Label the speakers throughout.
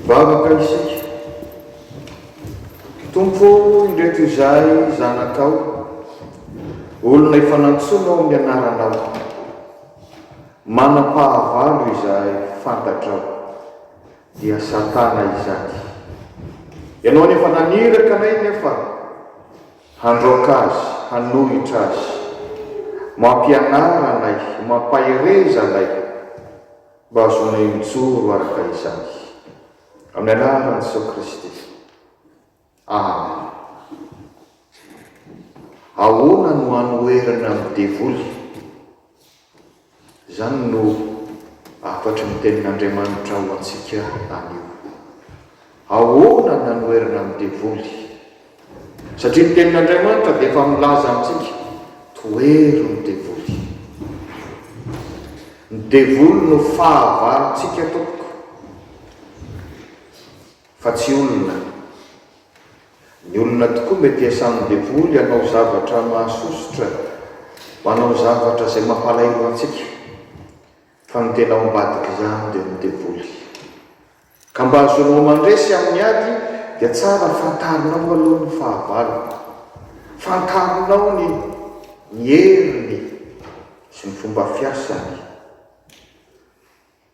Speaker 1: Hivavaka isika. Tompo ô, indreto izahay zanakao, olona efa nantsoinao ny anaranao. Manam-pahavalo izahay, fantatrao, dia Satana izany. Ianao anefa naniraka anay nefa handroaka azy, hanohitra azy. Mampianara anay, mampahereza anay. Mba hahazoanay mijoro araka izany. Amin'ny anaran'i Jesoa Kristy. Amen. Ahoana no hanoherana ny devoly? Izany no hafatry ny tenin'Andriamanitra ho antsika anio. Ahoana ny hanoherana ny devoly? Satria ny Tenin'Andriamanitra dia efa milaza amintsika, tohero ny devoly. Ny devoly no fahavalontsika tompoko, fa tsy olona. Ny olona tokoa mety hiasan'ny devoly hanao zavatra mahasosotra, manao zavatra izay mampalahelo antsika, fa ny tena ao ambadik'izany dia ny devoly. Ka mba hahazoanao mandresy amin'ny ady dia tsara fantarinao aloha ny fahavalo. Fantarinao ny ny heriny sy ny fomba fiasany.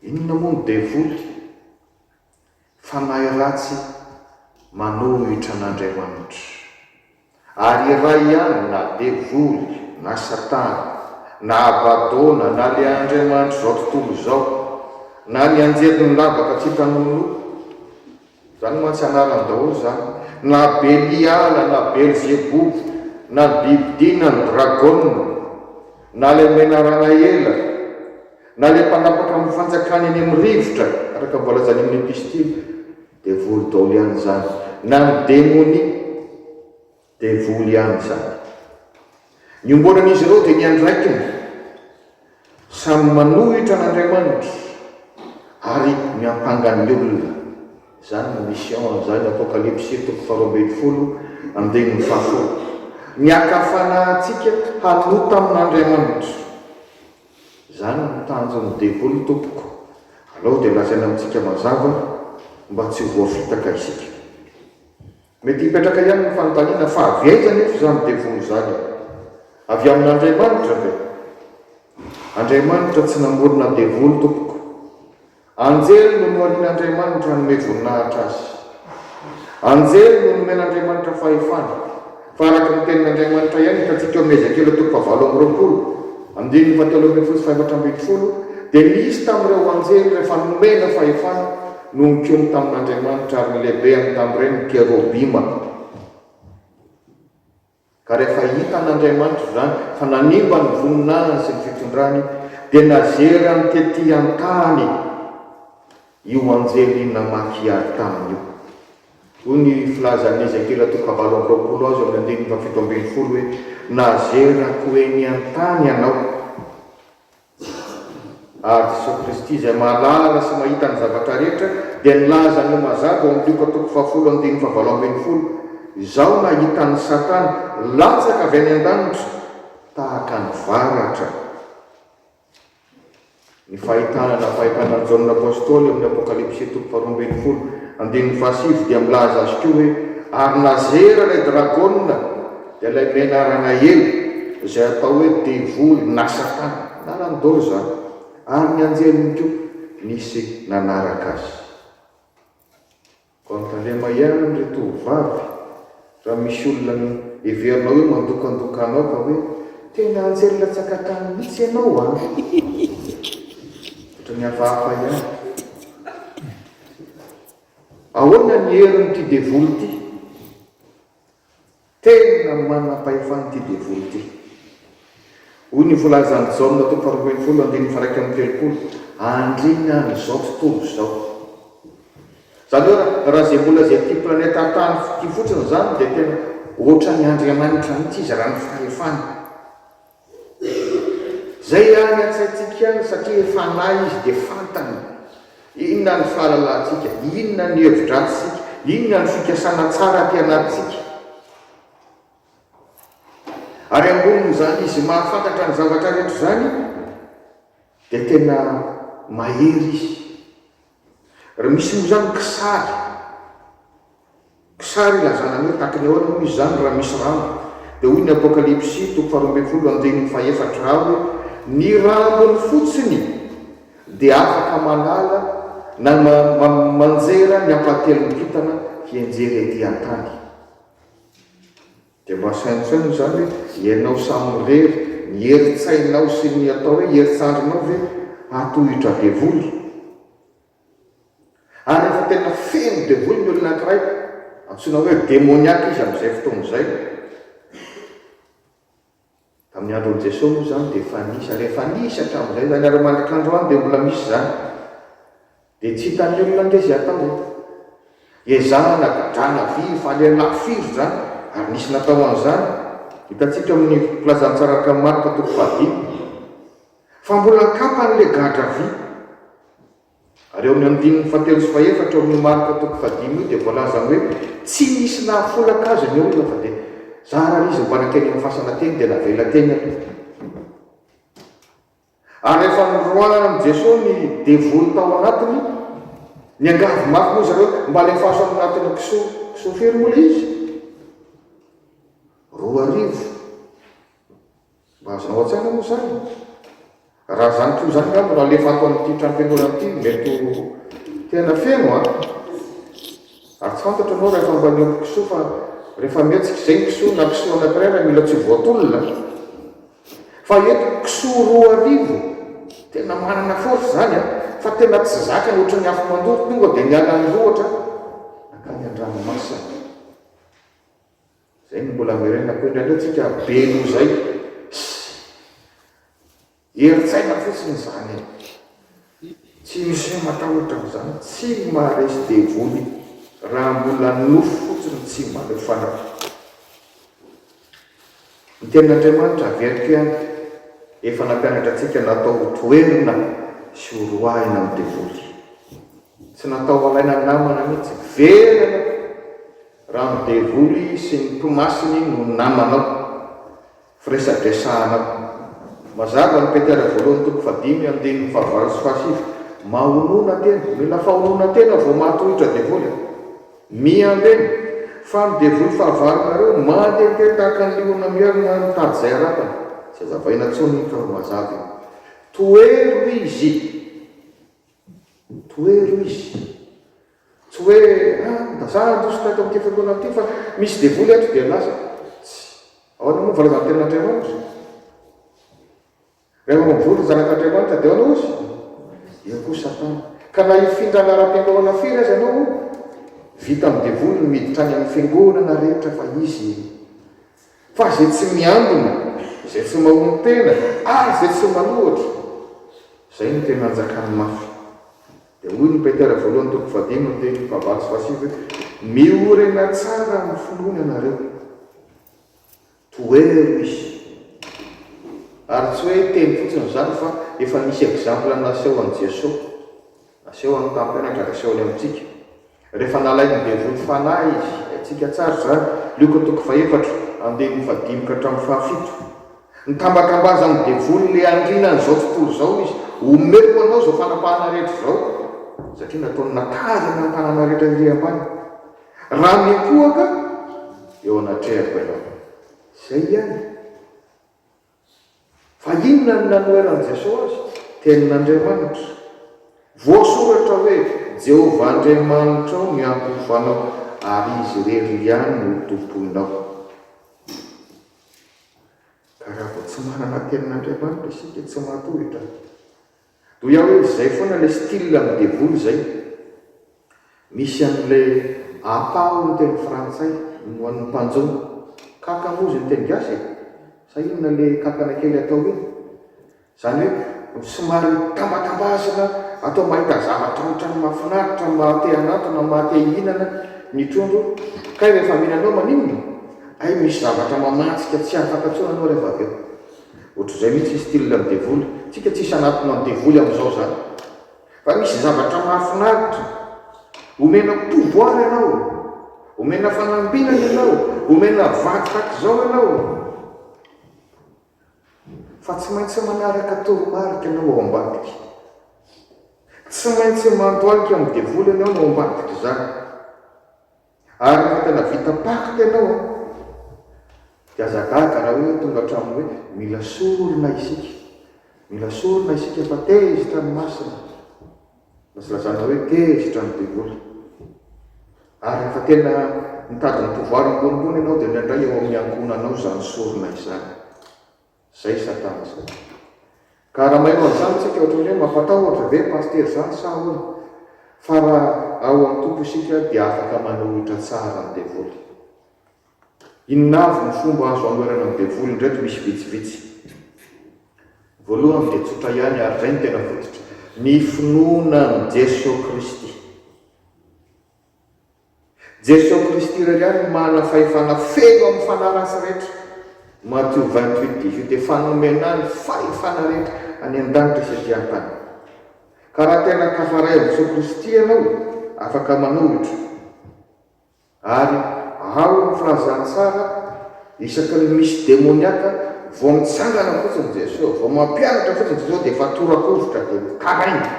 Speaker 1: Inona moa ny devoly? Fanahy ratsy manohitra an'Andriamanitra. Ary iray ihany na devoly na satana na abadona na le andriamanitr'izao tontolo izao na ny anjelin'ny lavaka tsy hita nonoa, izany mantsy anarany daholo izany, na beliala na belzeboba na ny bibidia na ny dragona na ilay menarana ela na ilay mpanapaka amin'ny fanjakana eny amin'ny rivotra araka ny voalazany amin'ny epistily. Devoly daholo ihany izany. Na ny demonia, devoly ihany izany. Ny iombonan'izy ireo dia ny andraikiny. Samy manohitra an'Andriamanitra ary miampanga ny olona. Izany no mission an'izany Apokalypsy toko faharoa ambinifolo andininy fahafolo. Ny haka fanahy antsika hanota amin'Andriamanitra. Izany no tanjon'ny devoly tompoko. Alao dia lazaina amintsika mazava mba tsy ho voafitaka isika. Mety hipetraka ihany ny fanontaniana fa avy aiza anefa izany devoly izany e? Avy amin'Andriamanitra ve? Andriamanitra tsy namorona devoly tompoko. Anjely no noharian'Andriamanitra hanome voninahitra Azy. Anjely no nomen'Andriamanitra fahefana. Fa araka ny tenin'Andriamanitra ihany, hitantsika ao amin'ny Ezekiela toko fahavalo amby roapolo, andininy fahatelo ambin'ny folo sy fahefatra ambin'ny folo, dia nisy tamin'ireo anjely rehefa nomena fahefana no nikomy tamin'Andriamanitra ary ny lehibehany tamin'ireny ny kerobima. Ka rehefa hitan'Andriamanitra izany fa nanimba ny voninahiny sy ny fitondrany, dia nazerany tetỳ an-tany io anjely namaky ady taminy io. Hoy ny filazan'i Ezekiela toko fahavalo amby roapolo azy ao amin'ny andininy fahafito ambin'ny folo hoe, Nazerako eny an-tany ianao. Ary Jesoa Kristy izay mahalala sy mahita ny zavatra rehetra dia nilaza an'io mazava ao amin'ny Lioka toko fahafolo andininy fahavalo ambinifolo, Izaho nahita an'i Satana latsaka avy any an-danitra tahaka ny varatra. Ny fahitana na fahitana an'i Jaona Apostoly ao amin'ny Apokalypsy toko faharoa ambin'ny folo andininy fahasivy dia milaza azy koa hoe, Ary nazera ilay dragona, dia ilay menarana ela, izay atao hoe devoly na satana, anarany daholo izany, ary ny anjeliny koa nisy nanaraka azy. Koa mitandrema ihany ry tovovavy raha misy olona heverinao hoe mandokandoka anao ka hoe tena anjely latsaka tany mihitsy ianao an! Ohatran'ny hafahafa ihany. Ahoana ny herin'ity devoly ity? Tena manam-pahefana ity devoly ity. Hoy ny voalazan'i Jaona toko faharoa ambin'ny folo andininy faha iraika amby telopolo, Andriana an'izao tontolo izao. Izany hoe raha izay mbola izay ity planeta tany ity fotsiny izany dia tena ohatran'ny Andriamanitra mihitsy izy raha ny fahefany. Zay any an-tsaintsika ihany satria efa fanahy izy dia fantany inona ny fahalalantsika, inona ny hevi-dratsintsika, inona ny fikasana tsara aty anatintsika. Ary ambonin'izany izy mahafantatra ny zavatra rehetra izany dia tena mahery izy. Raha misy moa izany kisary, kisary ilazana ny hoe tahaka ny ahoana moa izy izany raha misy rambo. Dia hoy ny Apokalypsy toko faharoa ambin'ny folo andininy fahefatra a hoe, Ny rambony fotsiny dia afaka manala na manjera ny ampahatelon'ny kintana hianjera ety an-tany. Dia mba saintsaino izany hoe ianao samirery, ny herin-tsainao sy ny atao hoe herin-tsandrinao ve hahatohitra devoly? Ary rehefa tena feno devoly ny olona anankiray, antsoina hoe demoniaka izy amin'izay fotoana izay. Tamin'ny andron'i Jesoa moa izany dia efa nisy, ary efa nisy hatramin'izay izany, ary mandrak'androany dia mbola misy izany. Dia tsy hitan'ny olona ange izay atao e! Ezahana, gadrana vy, faliana firy izany, ary nisy natao an'izany. Hitantsika ao amin'ny Filazantsara araka an'i Marka toko fahadimy, fa mbola kapan'ilay gadra vy. Ary eo amin'ny andininy fahatelo sy fahefatra ao amin'io Marka toko fahadimy io dia voalaza hoe tsy nisy nahafolaka azy ny olona fa dia zara ary izy mba nankeny amin'ny fasana teny dia navela teny aloha. Ary rehefa noroahan'i Jesoa ny devoly tao anatiny, niangavy mafy moa zareo mba alefaso any anatin'ny kisoa, kisoa firy moa ilay izy? 2000. Mba azonao an-tsaina moa izany? Raha izany koa izany angamba no alefa ato amin'ity trano fiangonana ity, mety ho tena feno an! Ary tsy fantatro ianao raha efa mba niompy kisoa fa rehefa mihetsika izay ny kisoa na kisoa anankiray raha mila tsy ho voatolona. Fa eto kisoa 2000, tena manana force izany an! Fa tena tsy zakany ohatran'ny afo mandoro, tonga dia niala nirohotra nankany an-dranomasina. Zay no mbola amerenako indraindray tsika be noho zay sy herin-tsaina fotsiny izany e! Tsy misy hoe matahotra an'izany, tsy maharesy devoly raha mbola nofo fotsiny tsy maneho fanahy. Ny tenin'Andriamanitra averiko ihany, efa nampianatra antsika natao ho toherina sy ho roahina amin'ny devoly. Tsy natao halaina namana mihitsy, very ianao. Raha ny devoly sy ny mpimasiny no namanao, firesadresahanao. Mazava ny Petera voalohany toko fahadimy andininy fahavalo sy fahasivy, Mahonona tena, mila fahonona tena vao mahatohitra devoly a! Miambena, fa ny devoly fahavalonareo mandehandeha tahaka ny liona mierona mitady izay harapany. Tsy hazavaina intsony iny fa mazava iny. Tohero izy! Tohero izy. Tsy hoe ah, za handositra ato amin'ity fiangonana ity fa misy devoly ato dia lasa. Tsy. Ahoana moa ny voalazan'ny tenin'Andriamanitra? Rehefa mivory ny zanak'Andriamanitra dia ahoana hozy? Eo koa Satana. Ka na hifindra anaram-piangonana firy aza ianao, vita amin'ny devoly ny miditra any amin'ny fiangonana rehetra fa izy Fa izay tsy miambina, izay tsy mahonon-tena, ary izay tsy manohitra, izay no tena anjakany mafy. Dia hoy ny Petera voalohany toko fahadimy andininy fahavalo sy fahasivy hoe, Miorena tsara amin'ny finoana ianareo, tohero izy. Ary tsy hoe teny fotsiny izany fa efa nisy exemple naseho an'i Jesoa, nasehony tamin'ny mpianatra ary asehony amintsika. Rehefa nalain'ny devoly fanahy izy, haintsika tsara izany, Lioka toko fahefatra, andininy fahadimy ka hatramin'ny fahafito. Nitambatambazan'ny devoly ilay andrinan'izao tontolo izao izy, Omeko anao izao fanapahana rehetra izao, satria nataony natazana ny tanàna rehetra ery ambany. Raha miankohoka eo anatrehako ianao. Izay ihany. Fa inona no nanoheran'i Jesoa azy? Tenin'Andriamanitra. Voasoratra hoe, Jehovah Andriamanitrao no iankohofanao, ary Izy irery ihany no hotompoinao. Ka raha vao tsy manana Tenin'Andriamanitra isika, tsy mahatohitra. Toy aho hoe izay foana ilay style an'ny devoly izay. Misy an'ilay appât hoy ny teny frantsay ho an'ny mpanjono. Kaka moa izy ny teny gasy e? Sa inona ilay kankana kely atao iny? Izany hoe somary tambatambazina atao mahita zavatra ohatran'ny mahafinaritra, maha te hanantona, maha te hihinana ny trondro. Kay rehefa mihinana ao maninona? Hay misy zavatra mamantsika tsy afaka intsony ianao rehefa avy eo. Ohatr'izay mihitsy ny style ny devoly. Tsika tsisy hanatona ny devoly amin'izao zany. Fa misy zavatra mahafinaritra. Omena pouvoir ianao. Omena fanambinana ianao. Omena vady tahak'izao ianao. Fa tsy maintsy manaraka toromarika ianao ao ambadika. Tsy maintsy mandohalika amin'ny devoly ianao no ao ambadik'izany. Ary rehefa tena vita pacte ianao an, dia aza gaga raha hoe tonga hatramin'ny hoe mila sorona isika. Mila sorona isika fa tezitra ny masina. Lasa lazaina hoe tezitra ny devoly. Ary rehefa tena mitady ny pouvoir ambonimbony ianao dia indraindray eo amin'ny ankohonanao izany sorona izany. Zay satana zay. Ka raha maheno an'izany tsika ohatran'ny hoe mampatahotra ve pasitera izany sa ahoana? Fa raha ao amin'ny Tompo isika dia afaka manohitra tsara ny devoly. Inona avy ny fomba azo anoherana ny devoly? Indreto misy vitsivitsy. Voalohany dia tsotra ihany ary izay no tena fototra, ny finoana an'i Jesoa Kristy. Jesoa Kristy irery ihany no manana fahefana feno amin'ny fanahy ratsy rehetra, Matio 28, 18, Efa nomena ahy ny fahefana rehetra any an-danitra sy ety an-tany. Ka raha tena tafaray amin'i Jesoa Kristy ianao, afaka manohitra. Ary ao amin'ny filazantsara, isaky ny misy demoniaka, vao mitsangana fotsiny Jesoa, vao mampianatra fotsiny Jesoa dia efa tora-kovitra, dia mitaraina.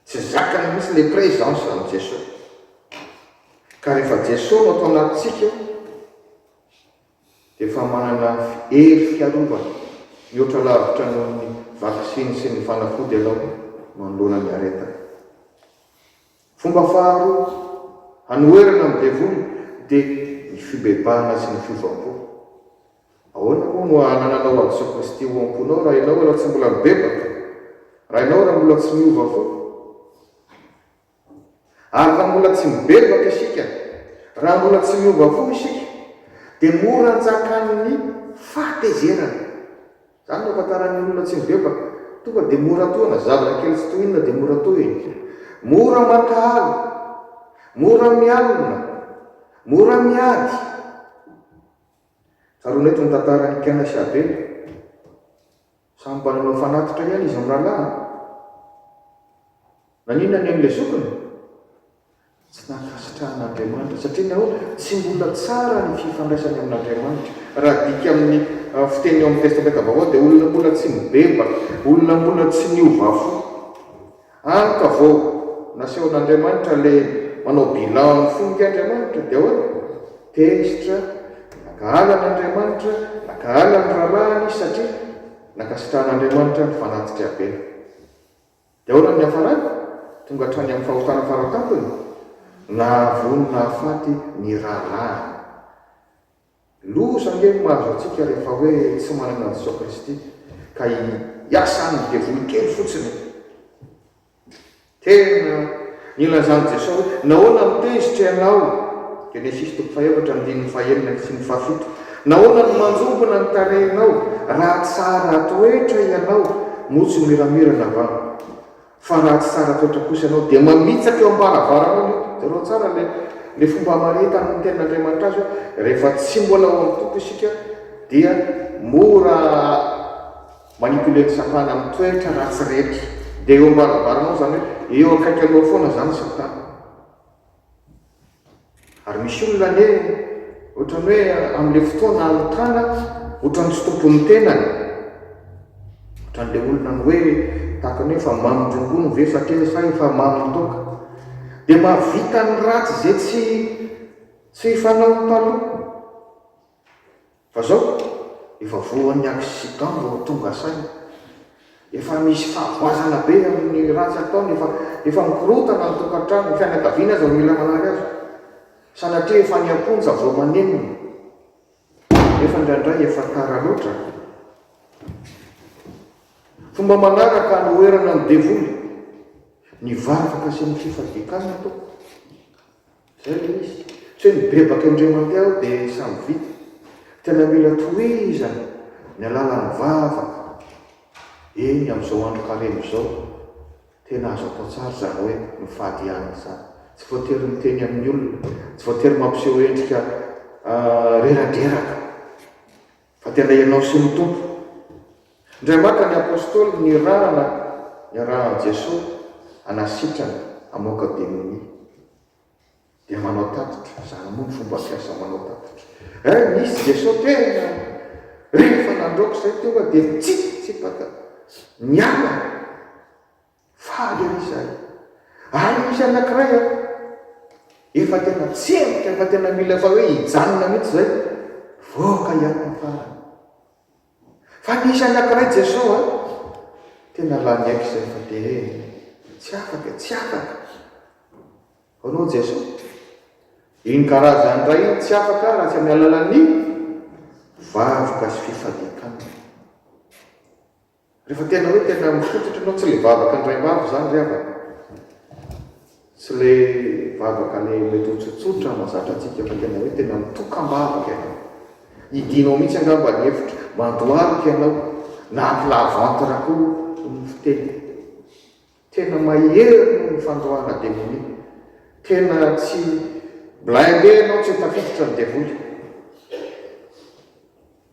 Speaker 1: Tsy zakany mihitsy le présence an'i Jesoa. Ka rehefa Jesoa no ato anatintsika dia efa manana hery fiarovana mihoatra lavitra noho ny vaksiny sy ny fanafody ianao manoloana ny aretina. Fomba faharoa hanoherana ny devoly dia ny fibebahana sy ny fiovam-po. Ahoana moa no hanananao an'i Jesoa Kristy ao am-ponao raha ianao raha tsy mbola mibebaka? Raha ianao raha mbola tsy miova fo? Ary raha mbola tsy mibebaka isika, raha mbola tsy miova fo isika, dia mora anjakan'ny fahatezerana. Izany no ahafantaran'ny olona tsy mibebaka. Tonga dia mora tohina, zavatra kely tsy tohinina dia mora tohina. Mora mankahala, mora mialona, mora miady. Tsaroana eto ny tantaran'i Kaina sy Abela. Samy mba nanao fanatitra ihany izy mirahalahy an! Naninona ny an'ilay zokiny? Tsy nankasitrahan'Andriamanitra satria nahoana? Tsy mbola tsara ny fifandraisany amin'Andriamanitra. Raha adika amin'ny fiteny ao amin'ny Testamenta Vaovao dia olona mbola tsy nibebaka, olona mbola tsy niova fo. Any ka vao nasehon'Andriamanitra le manao bilan ny fony kay Andriamanitra dia ahoana? Tezitra, nankahala an'Andriamanitra, nankahala ny rahalahiny izy satria nankasitrahan'Andriamanitra ny fanatitr'i Abela. Dia ahoana ny niafarany? Tonga hatrany amin'ny fahotana faratampony, nahavono nahafaty ny rahalahiny. Loza ange ny mahazo antsika rehefa hoe tsy manana an'i Jesoa Kristy ka hiasa any ny devoly kely fotsiny. Tena nilazan'i Jesoa hoe nahoana no tezitra ianao, Genesisy toko fahefatra andininy fahenina sy ny fahafito, nahoana no manjombona ny tarehinao raha tsara toetra ianao moa tsy miramirana va? Fa raha tsy tsara toetra kosa ianao dia mamitsaka eo am-baravaranao ny ota. Jereo tsara ilay ilay fomba hamaritany ny tenin'Andriamanitra azy hoe rehefa tsy mbola ao amin'ny Tompo isika dia mora manipuler-n'i Satana amin'ny toetra ratsy rehetra. Dia eo am-baravaranao izany hoe eo akaiky anao foana izany Satana. Ary misy olona anie ohatran'ny hoe amin'ilay fotoana hanotana ohatran'ny tsy tompon'ny tenany. Ohatran'ilay olona ny hoe tahaka ny hoe efa mamin-drongony ve sa sa efa mamin-toaka. Dia mahavita ny ratsy izay tsy tsy fanaony taloha. Fa zao, efa voan'ny accident vao tonga saina. Efa misy fahavoazana be amin'ny ratsy ataony, efa efa mikorontana ny tokantrano, ny fianakaviana aza mila manary azy. Sanatria efa any am-ponja vao manenina. Nefa indraindray efa tara loatra. Fomba manaraka hanoherana ny devoly, ny vavaka sy ny fifadian-kanina tompoko. Zay ilay izy. Tsy hoe mibebaka indray mandeha aho dia samy vita. Tena mila tohizana ny alalan'ny vavaka. Eny, amin'izao andro karemy izao, tena azo atao tsara izany hoe mifady hanina izany. Tsy voatery miteny amin'ny olona, tsy voatery mampiseho endrika reradreraka, fa tena ianao sy ny Tompo. Indray maka ny Apostoly nirahana niarahan'i Jesoa hanasitrana, hamoaka demonia. Dia manao tatitra, zany moa ny fomba fiasa manao tatitra. Eh, nisy Jesoa tena rehefa nandroaka izay tonga dia nitsipaka niala. Faly ery izahay. Ary misy anankiray an, efa tena tsemboka, efa tena mila efa hoe hijanona mihitsy izay, voaka ihany ny farany. Fa nisy anankiray Jesoa an, tena lany aiko izay fa dia tsy afaka e, tsy afaka. Hono Jesoa, iny karazany iray iny tsy afaka raha tsy amin'ny alalan'ny vavaka sy fifadian-kanina. Rehefa tena hoe tena mifototra ianao, tsy ilay vavaka an-draimbavy izany ry havana, tsy ilay vavaka ilay mety ho tsotsotra mahazatra antsika fa tena hoe tena mitokam-bavaka ianao. Hidinao mihitsy angamba ny efitra, mandohalika ianao, na à plat ventre koa hoy ny fiteny. Tena mahery noho ny fandroahana demonia. Tena tsy blindé ianao tsy ho tafiditra ny devoly.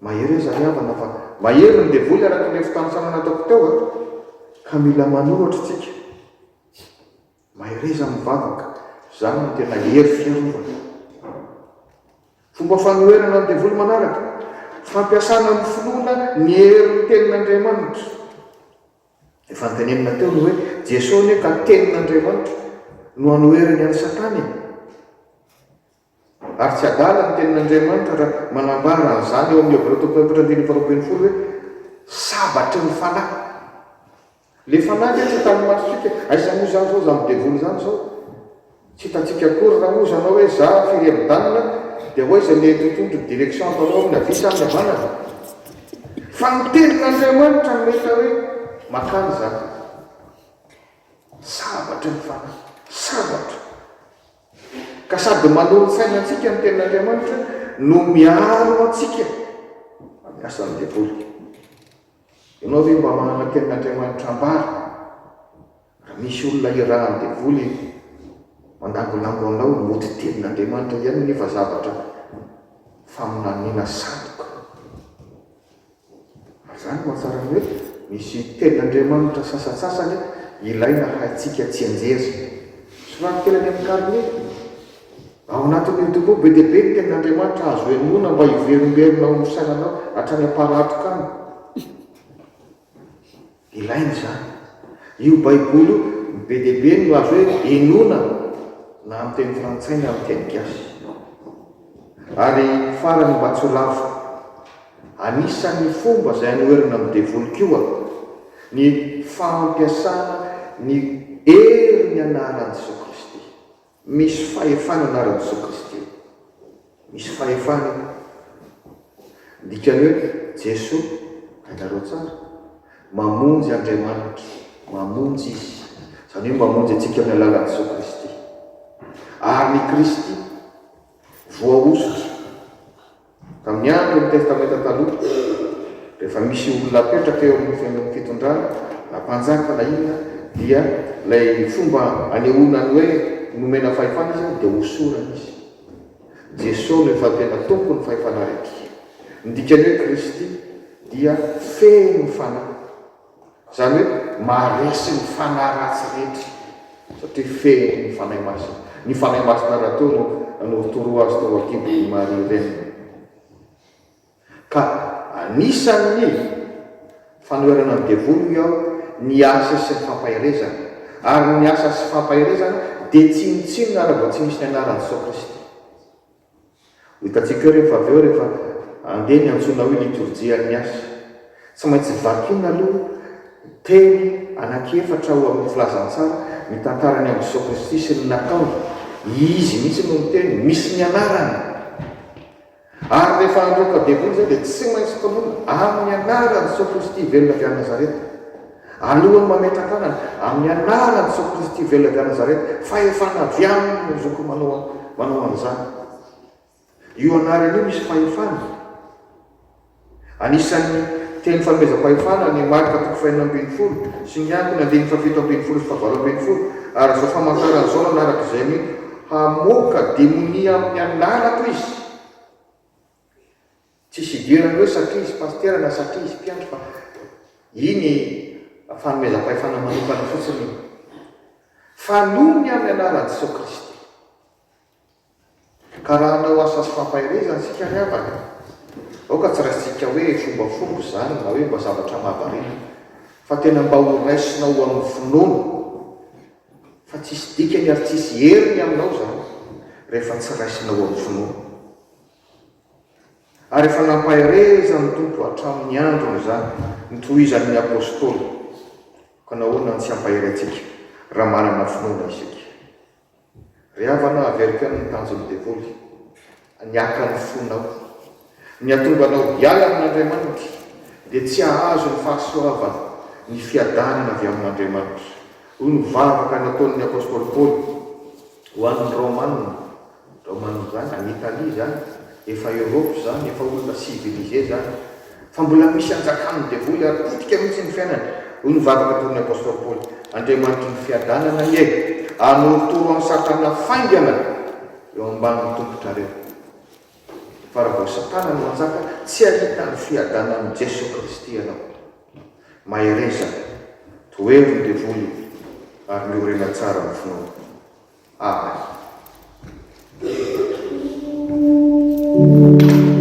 Speaker 1: Mahereza ry havana fa mahery ny devoly araka ilay fitanisana nataoko teo a! Ka mila manoratra tsika. Mahereza mivavaka, izany no tena hery fiarovana. Fomba fanoherana ny devoly manaraka, fampiasana amin'ny finoana ny herin'ny tenin'Andriamanitra. Efa notenenina teo ny hoe Jesoa anie ka tenin'Andriamanitra no anoherany an'i Satana e! Ary tsy adala ny tenin'Andriamanitra raha manambara an'izany eo amin'ny Hebreo toko fahefatra andininy faharoa ambin'ny folo hoe sabatry ny fanahy. Le fanahy ange tsy hitan'ny masontsika, aiza moa izany izao izany devoly izany izao? Tsy hitantsika akory raha moa izanao hoe za firy amin'ny danina dia ho aiza le totondro ny direction ataonao amin'ny havia sa amin'ny havanana? Fa ny tenin'Andriamanitra no hita hoe makany izany. Sabatry ny fanahy. Sabatra. Ka sady manolo-tsaina antsika ny Tenin'Andriamanitra no miaro antsika amin'ny asan'ny devoly. Ianao ve mba manana Tenin'Andriamanitra ambara? Raha misy olona irahan'ny devoly mandangolango anao, mody Tenin'Andriamanitra ihany nefa zavatra faminaniana sandoka. Ary izany no mahatsara ny hoe misy tenin'Andriamanitra sasantsasany ilaina haintsika tsianjery. Soraty kely any amin'ny carnet. Ao anatin'ny YouTube ao be dia be ny tenin'Andriamanitra azo henoina mba hiverimberina ao amin'ny fisainanao hatrany am-paratoka any. Ilaina izany. Io Baiboly io, be dia be no azo hoe henoina na amin'ny teny frantsay na amin'ny teny gasy. Ary farany mba tsy ho lavo, anisan'ny fomba izay anoherana ny devoly koa ny fampiasana ny herin'ny anaran'i Jesoa Kristy. Misy fahefana anaran'i Jesoa Kristy io. Misy fahefana io. Ny dikany hoe Jesoa, hainareo tsara, mamonjy Andriamanitra, mamonjy Izy. Izany hoe mamonjy antsika amin'ny alalan'i Jesoa Kristy. Ary ny Kristy voahosotra. Tamin'ny andron'ny Testamenta Taloha, rehefa misy olona apetraka eo amin'ny fitondrana, na mpanjaka na inona, dia ilay fomba anehoana ny hoe nomena fahefana izy dia hosorana izy. Jesoa no efa tena Tompon'ny fahefana rehetra. Ny dikan'ny hoe Kristy dia feno fanahy. Izany hoe maharesy ny fanahy ratsy rehetra satria feno ny Fanahy Masina. Ny Fanahy Masina rahateo no nanorotoro azy tao an-kibon'i Maria reniny. Ka anisan'ny fanoherana ny devoly hoy aho ny asa sy ny fampaherezana. Ary ny asa sy fampaherezana dia tsinontsinona raha vao tsy misy ny anaran'i Jesoa Kristy. Ho hitantsika eo rehefa avy eo rehefa handeha ny antsoina hoe litorjian'ny asa. Tsy maintsy vakiana aloha teny anankiefatra ao amin'ny filazantsara mitantara ny amin'i Jesoa Kristy sy ny nataony. Izy mihitsy no miteny, misy ny anarany. Ary rehefa handroaka devoly izay dia tsy maintsy tononina amin'ny anaran'i Jesoa Kristy velona avy any Nazareta. Alohan'ny mametra-tanana, amin'ny anaran'i Jesoa Kristy velona avy any Nazareta, fahefana avy aminy no zoko manao manao an'izany. Io anarana io misy fahefana. Anisan'ny teny fanomezam-pahefana ny Marka toko fahenina ambin'ny folo sy ny ankony andininy fahafito ambin'ny folo sy fahavalo ambin'ny folo, ary izao famantarana izao no anarako izay mino, hamoaka demonia amin'ny anarako izy. Tsisy idirany hoe satria izy pasitera na satria izy mpiandry fa iny fanomezam-pahefana manokana fotsiny iny. Fa noho ny amin'ny anaran'i Jesoa Kristy. Ka raha hanao asa sy fampaherezana isika ry havana, aoka tsy raisintsika hoe fombafomba izany na hoe mba zavatra mahavariana, fa tena mba ho raisina ho amin'ny finoana. tsisy dikany ary tsisy heriny aminao izany rehefa tsy raisinao amin'ny finoana. Ary efa nampaherezan'ny Tompo hatramin'ny androny izany nitohizan'ny Apostoly. Ka nahoana no tsy hampahery antsika raha manana finoana isika? Ry havana, averiko ihany ny tanjon'ny devoly, ny haka ny fonao. Ny hahatonga anao hiala amin'Andriamanitra dia tsy hahazo ny fahasoavana, ny fiadanana avy amin'Andriamanitra. Hoy ny vavaka nataon'ny apostoly Paoly ho an'ny Romana, Romana izany, any Italie izany, efa Europe izany, efa olona civilisé izany, fa mbola misy anjakan'ny devoly ary potika mihitsy ny fiainany. Hoy ny vavaka ataon'ny apostoly Paoly, Andriamanitry ny fiadanana anie hanorotoro an'i Satana faingana eo ambanin'ny tongotrareo. Fa raha vao Satana no manjaka, tsy hahita ny fiadanan'i Jeso Kristy ianao. Mahereza, tohero ny devoly ary miorena tsara amin'ny finoana. Amen.